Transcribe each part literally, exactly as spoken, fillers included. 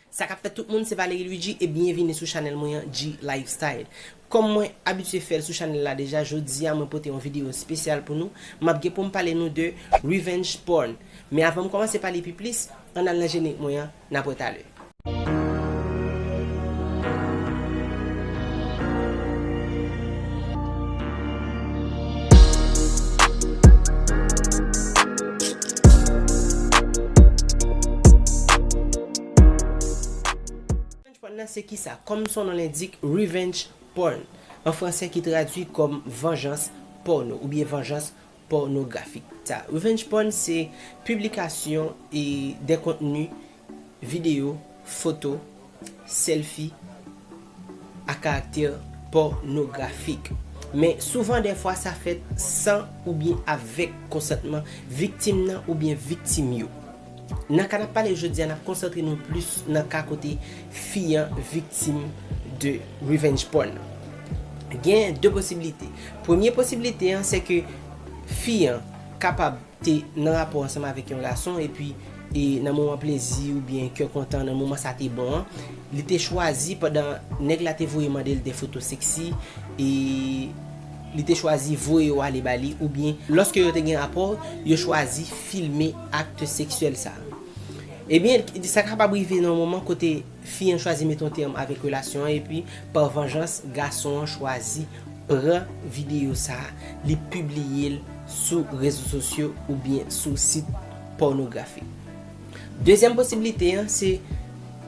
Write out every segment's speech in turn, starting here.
Sa k ap fèt tout moun, se Valery Luigi e byenvini sou chanèl mwen an, G Lifestyle. Kòm mwen abitye fè l sou chanèl la deja, jodi a mwen pote yon videyo espesyal pou nou. M ap gen pou m pale nou de revenge porn. Men avan m kòmanse pale pi plis, ann al nan jenerik mwen an, n ap wè talè. Revenge porn nan se kisa? Kòm son non l endik, revenge porn, an fransè ki tradui kòm vanjans pòno oubyen vanjans pònografik. Sa, revenge porn se piblikasyon e de kontni videyo, foto, sèlfi a karaktè pònografik. Men souvan dèfwa sa fèt san oubyen avèk konsantman viktim nan oubyen viktim yo. Nan ka n ap pale jodi a, n ap konsantre nou plis nan ka kote fi an viktim de revenge porn nan. Gen de posiblite. Premye posiblite an, se ke fi an kapab te nan rapò ansanm avèk yon gason, epi e nan moman plezi oubyen kè kontan, nan moman sa te bon an, li te chwazi, pandan nèg la te voye mande l de foto seksi, e li te chwazi voye yo ale ba li, oubyen lòske yo te gen rapò, yo chwazi filme akte seksyèl sa. Ebyen, sa kapab rive nan yon moman kote fi an chwazi mete yon tèm avèk relasyon an, epi pa vanjans, gason an chwazi pran videyo sa, li pibliye l sou rezo sosyo oubyen sou sit pònografik. Dezyèm posiblite an, se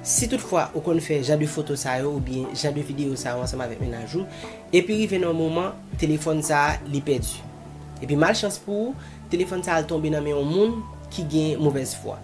si toutfwa ou konn fè jan de foto sa yo oubyen jan de videyo sa yo ansanm avèk mennaj ou, epi rive nan yon moman, telefòn sa a, li pèdi. Epi malchans pou ou, telefòn sa a al tonbe nan men yon moun ki gen movèz fwa.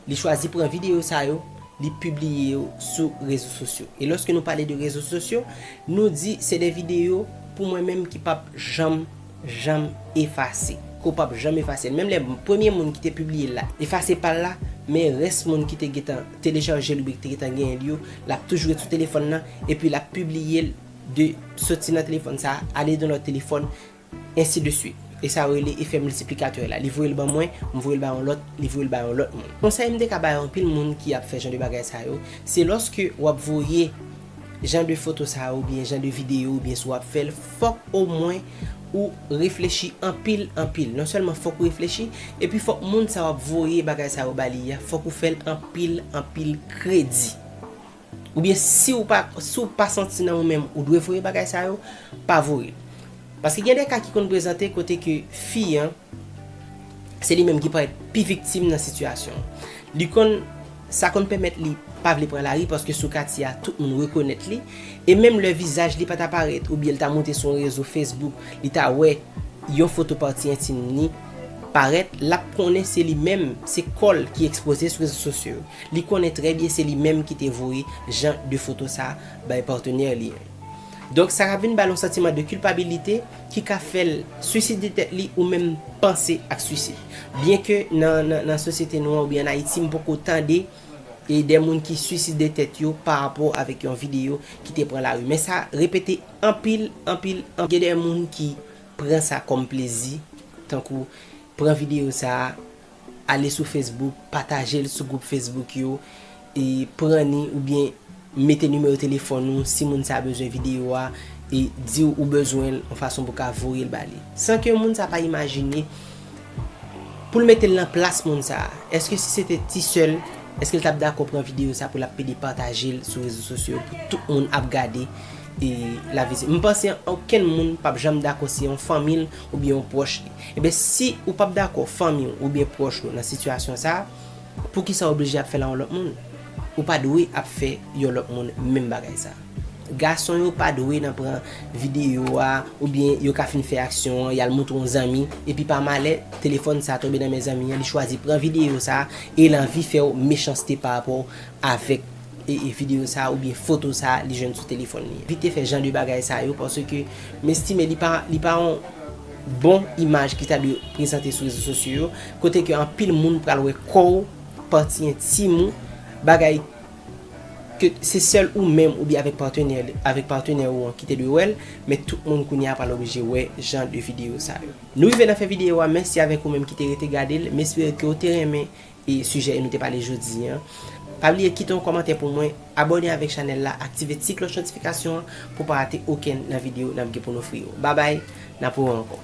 Li chwazi pran videyo sa yo, li pibliye yo sou rezo sosyo. E lòske nou pale de rezo sosyo, nou di se de videyo pou mwen menm ki p ap janm, janm efase. Ke w p ap janm efase l. Menm lè premye moun ki te pibliye l la efase pa l la, men rès moun ki te gentan telechaje l oubyen ki te gentan genyen l yo, l ap toujou ret sou telefòn nan, epi l ap pibliye l de soti nan telefòn sa a, ale nan lòt telefòn, ensi de swit. E sa yo rele efè miltiplikatè la. Li voye l ban mwen, m voye l ba yon lòt, li voye l ba yon lòt moun. Konsèy m te ka bay anpil moun ki ap fè jan de bagay sa yo, se lòske w ap voye jan de foto sa yo, oubyen jan de videyo, oubyen si w ap fè l, fòk omwen ou reflechi anpil, anpil. Non sèlman fòk ou reflechi, epi fòk moun sa w ap voye bagay sa yo ba li a, fòk ou fè l anpil, anpil kredi. Oubyen si w pa, si w pa santi nan ou menm ou dwe voye bagay sa yo, pa voye l. Paske gen de ka ki konn prezante kote ke fi an, se li menm ki parèt pi viktim nan sitiyasyon an. Li konn, sa konn pèmèt li pa vle pran lari paske sou katye a tout moun rekonèt li. E menm lè vizaj li pa ta parèt oubyen l ta monte sou yon rezo Facebook, li ta wè yon foto pati entim li parèt, l ap konnen se li menm, se kò l ki ekspoze sou rezo sosyo yo. Li konnen trè byen se li menm ki te voye jan de foto sa bay patnè li an. Donk, sa ka vin ba l yon santiman de kilpabilite ki ka fè l swiside tèt li ou menm panse ak swisid. Byenke nan, nan, nan sosyete nou an oubyen ann Ayiti, m poko tande e de moun ki swiside tèt yo pa rapò avèk yon videyo ki te pran lari. Men sa repete anpil, anpil, anpil. Gen de moun ki pran sa kòm plezi, tankou pran videyo sa a, ale sou Facebook, pataje l sou gwoup Facebook yo, e pran ni oubyen mete nimewo telefòn ou si moun sa a bezwen videyo a, e di w ou bezwen l yon fason pou w ka voye l ba li. San ke moun sa a pa imajine pou l mete l nan plas moun sa a. Èske si se te ti sè l, èske l t ap dakò pran videyo sa pou l ap pede pataje l sou rezo sosyo pou tout moun ap gade e lavi se? M panse okenn moun p ap janm dakò se yon fanmi l oubyen yon pwòch li. Ebyen, si ou p ap dakò fanmi w oubyen pwòch ou nan sitiyasyon sa a, poukisa w oblije ap fè l a yon lòt moun? Ou pa dwe ap fè yon lòt moun menm bagay sa a. Gason yo pa dwe nan pran videyo a, oubyen yo ka fin fè aksyon an, y al montre yon zanmi, epi pa malè, telefòn sa a tonbe nan men zanmi an, li chwazi pran videyo sa a, e l anvi fè w mechanste pa rapò avèk e, e videyo sa a oubyen foto sa a li jwenn sou telefòn li. Evite fè jan de bagay sa yo, paske m estime li pa, li pa yon bon imaj ki ta dwe prezante sou rezo sosyo yo, kote ke anpil moun pral wè kò w, pati entim ou, bagay ke se sèl ou menm oubyen avèk patnè, avèk patnè ou an ki te dwe wè l, men tout moun kounye a pral oblije wè jan de videyo sa yo. Nou rive nan fen videyo a, mèsi avèk ou menm ki te rete gade l, m espere ke w te renmen e sijè nou te pale jodi a. Pa bliye kite yon kòmantè pou mwen, abòne avèk chanèl la, aktive ti klòch notifikasyon an pou pa rate okenn nan videyo n ap gen pou n ofri yo. Babay, n ap wè ankò.